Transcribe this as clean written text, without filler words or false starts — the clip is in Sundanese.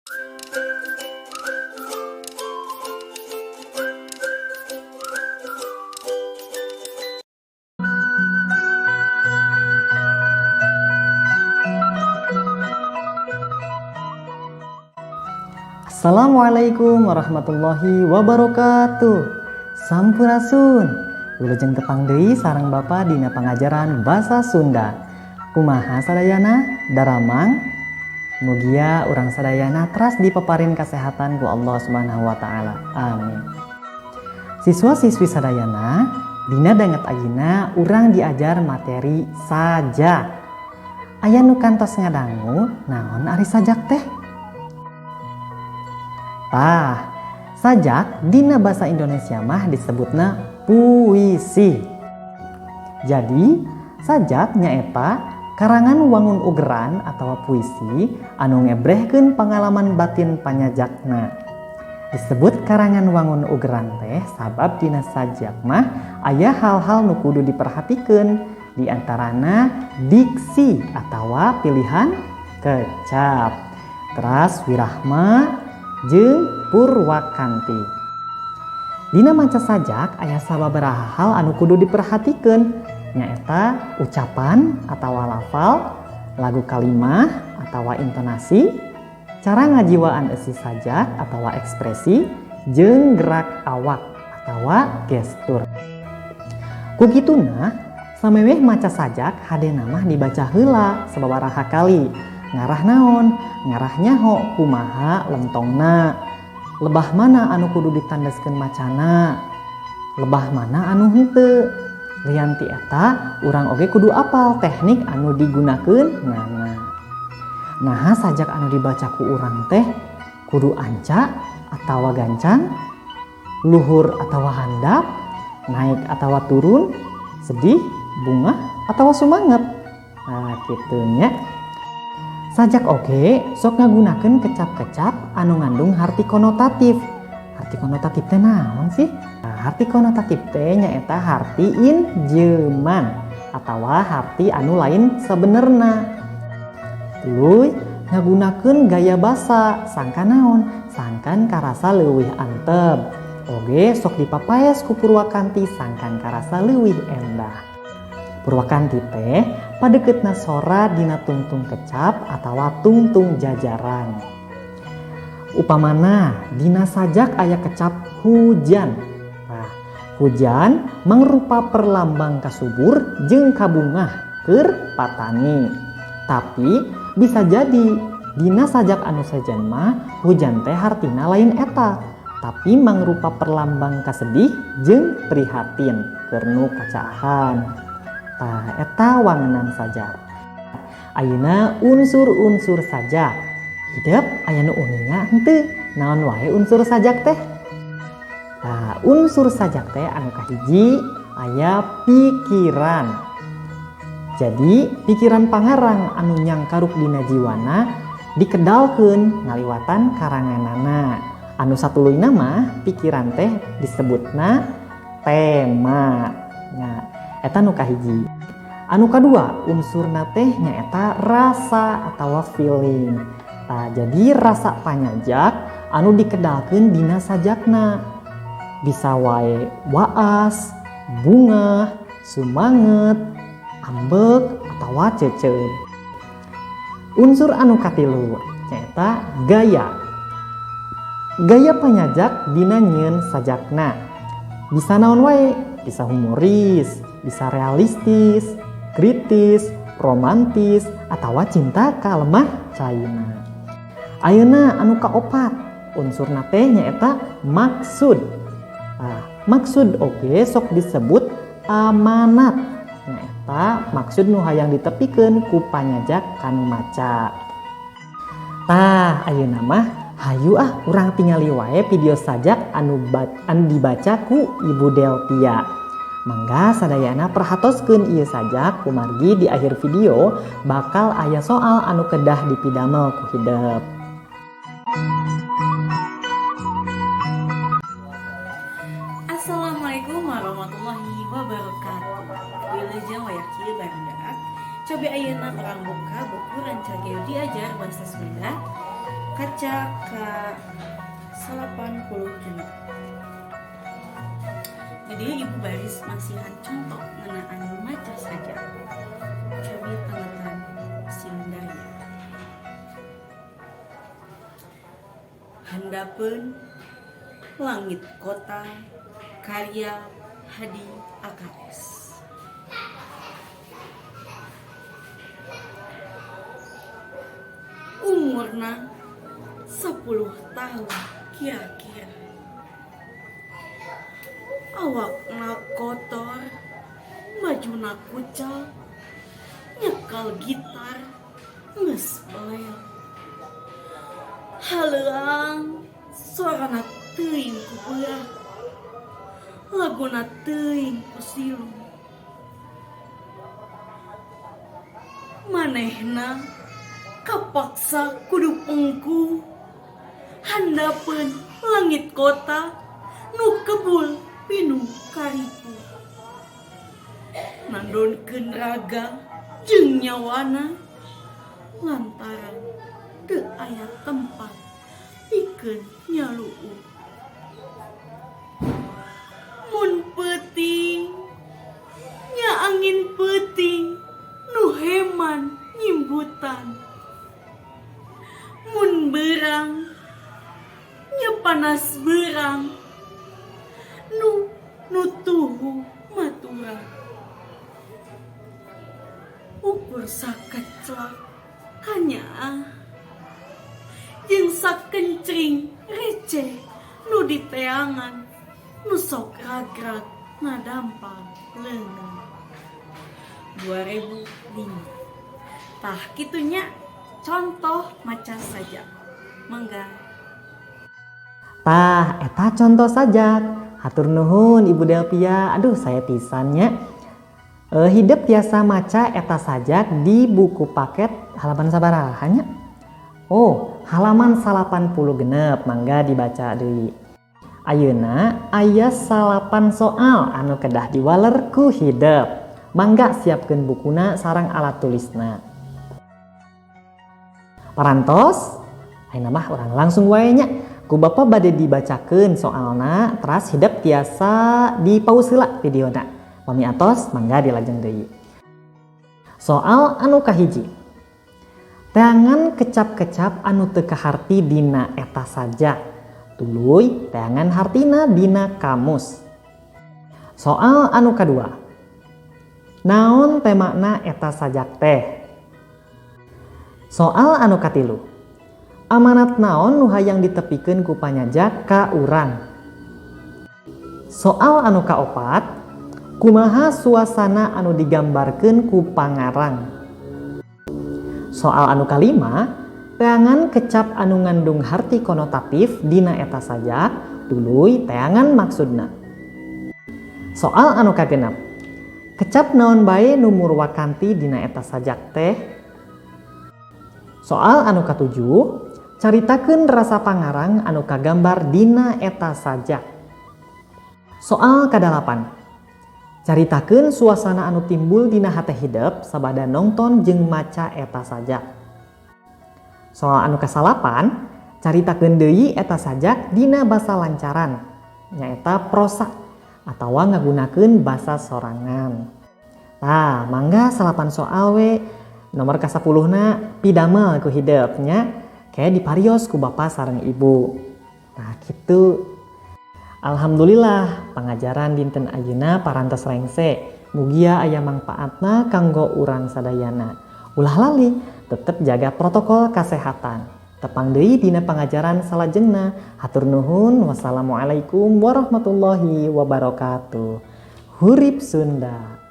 Assalamualaikum warahmatullahi wabarakatuh. Sampurasun. Wilujeng tepang deui sareng Bapak dina pangajaran Basa Sunda. Kumaha sadayana? Daramang? Mugia urang sadayana teras dipaparin kesehatan ku Allah Subhanahu wa taala. Amin. Siswa-siswi sadayana, dina danget ayeuna urang diajar materi sajak. Aya nu kantos ngadangu naon ari sajak teh? Tah, sajak dina bahasa Indonesia mah disebutna puisi. Jadi, sajak nyaeta karangan wangun ugeran atau puisi anu ngebrehkeun pangalaman batin panyajakna. Disebut karangan wangun ugeran teh sabab dina sajak mah aya hal-hal nu kudu diperhatikeun, di antarana diksi atau pilihan kecap, teras wirahma jeung purwakanti. Dina maca sajak aya sababaraha hal anu kudu diperhatikeun, nyaeta ucapan atau lafal, lagu kalimah atau intonasi, cara ngajiwaan eusi sajak atau ekspresi, jeung gerak awak atau gestur. Ku kituna, samemeh maca sajak hadena mah dibaca heula sababaraha kali. Ngarah naon? Ngarah nyaho kumaha lentongna, lebah mana anu kudu ditandaskeun macana, lebah mana anu henteu. Lian ti eta, urang oge kudu apal teknik anu digunakeun nana. Naha sajak anu dibaca ku urang teh kudu anca atawa gancang, luhur atawa handap, naik atawa turun, sedih, bungah atawa sumanget. Nah, kitu nya. Sajak oge sok ngagunakeun kecap-kecap anu ngandung harti konotatif. Harti konotatif teh naon sih? Nah, harti konotatif teh nyaeta harti injeman atawa harti anu lain sebenerna. Tuluy ngagunakeun gaya basa sangkan naon? Sangkan karasa leuwih antep. Oge sok dipapaes ku purwakanti sangkan karasa leuwih endah. Purwakanti teh padeukeutna sora dina tungtung kecap atawa tungtung jajaran. Upamana dina sajak aya kecap hujan. Nah, hujan mangrupa perlambang kasubur jeung kabungah keur patani. Tapi bisa jadi dina sajak anu sejen mah hujan teh hartina lain eta, tapi mangrupa perlambang kasedih jeung prihatin keur nu kacaahan. Tah, eta wangenan sajak. Ayeuna unsur-unsur sajak. Hidep aya nu uninga henteu naon wae unsur sajak teh? Tah, unsur sajak teh anu kahiji aya pikiran. Jadi pikiran pangarang anu nyangkaruk dina jiwana dikedalkeun ngaliwatan karanganana. Anu satuluyna mah pikiran teh disebutna tema. Nah, eta nu kahiji. Anu kadua unsurna teh nyaeta rasa atawa feeling. Tah, jadi rasa panyajak anu dikedalkeun dina sajakna. Bisa wae waas, bungah, sumanget, ambek atawa ceuceum. Unsur anu katilu nyaeta gaya. Gaya panyajak dina nyieun sajakna. Bisa naon wae? Bisa humoris, bisa realistis, kritis, romantis, atawa cinta ka lemah caina. Ayeuna anu kaopat, unsurna teh nyaeta maksud. Nah, maksud oge sok disebut amanat. Nyaeta maksud nu hayang ditepikeun ku panyajak kanu maca. Tah, ayeuna mah hayu ah urang tingali wae video sajak anu dibaca ku Ibu Deltia. Mangga sadayana perhatoskeun ieu sajak, kumargi di akhir video bakal aya soal anu kedah dipidamel ku hidep. Assalamualaikum warahmatullahi wabarakatuh. Wilujeng wayah kieu barudak. Cobi ayeuna urang buka buku Rancage Diajar Bahasa Sunda. Kaca ka 86. Jadi ibu baris masihan contoh ngeunaan maca sajak. Cobi tangetan Sindaria. Handapeun Langit Kota, karya Hadi AKS. Umurna 10 tahun kira-kira. Awakna kotor, bajuna kucal, nyekel gitar geus belel. Haleuang sorana teuing ku beurang, laguna teuing ku silung. Manehna kapaksa kudu pengku handapeun langit kota nu kebul pinuh karipu. Nandonkeun raga jeung nyawana lantaran teu aya tempat pikeun nyaluuh. Mun peuting nya angin peuting nu heman nyimbutan. Mun beurang nya panas beurang nu nutuhu matura. Ukur sakeclak kanyaah jeung sakencring receh nu diteangan nu sok ragrag ngadampal leungeun. 2005. Tah kitu nya contoh maca sajak. Mangga. Tah, eta contoh sajak. Hatur nuhun Ibu Delpia. Aduh, sae pisan nya. Hidep tiasa maca eta sajak di buku paket halaman sabaraha nya? Oh, halaman 86, mangga dibaca deui. Ayeuna aya 9 soal anu kedah diwaler ku hidep. Mangga siapkeun bukuna sareng alat tulisna. Parantos? Ayeuna mah urang langsung wae nya. Ku Bapak bade dibacakeun soalna, teras hidep tiasa di-pause heula videona. Pami atos, mangga dilajeng deui. Soal anu kahiji. Teangan kecap-kecap anu teu kaharti dina eta sajak. Tuluy teangan hartina dina kamus. Soal anu kadua. Naon temana eta sajak teh? Soal anu katilu. Amanat naon nu hayang ditepikeun ku panyajak ka urang? Soal anu kaopat, kumaha suasana anu digambarkeun ku pangarang? Soal anu kalima, teangan kecap anu ngandung harti konotatif dina eta sajak, tuluy teangan maksudna. Soal anu kagenep, kecap naon bae nu murwakanti dina eta sajak teh? Soal anu katujuh, caritakeun rasa pangarang anu kagambar dina eta sajak. Soal kadalapan, caritakeun suasana anu timbul dina hate hidep sabada nongton jeung maca eta sajak. Soal anu kasalapan, caritakeun deui eta sajak dina basa lancaran, nyaeta prosa atawa ngagunakeun basa sorangan. Tah, mangga 9 soal we. Nomor ka-10na pidamel ku hidep nya, kayak diparios ku bapak sareng ibu. Nah, kitu. Alhamdulillah pangajaran dinten ayeuna parantos rengse. Mugia aya mangpaatna kanggo urang sadayana. Ulah lali, tetep jaga protokol kesehatan. Tepang deui dina pangajaran salajengna. Hatur nuhun. Wassalamualaikum warahmatullahi wabarakatuh. Hurip Sunda.